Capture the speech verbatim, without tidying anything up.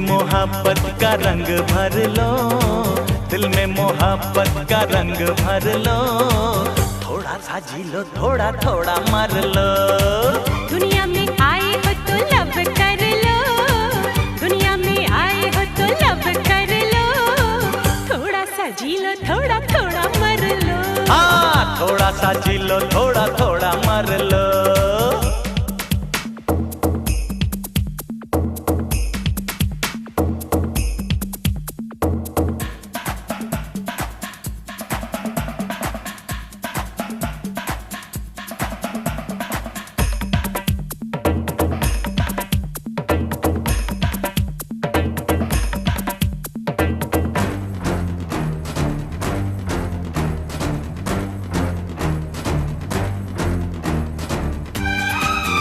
मोहब्बत का रंग भर लो, दिल में मोहब्बत का रंग भर लो, थोड़ा सा जी लो, थोड़ा थोड़ा मर लो।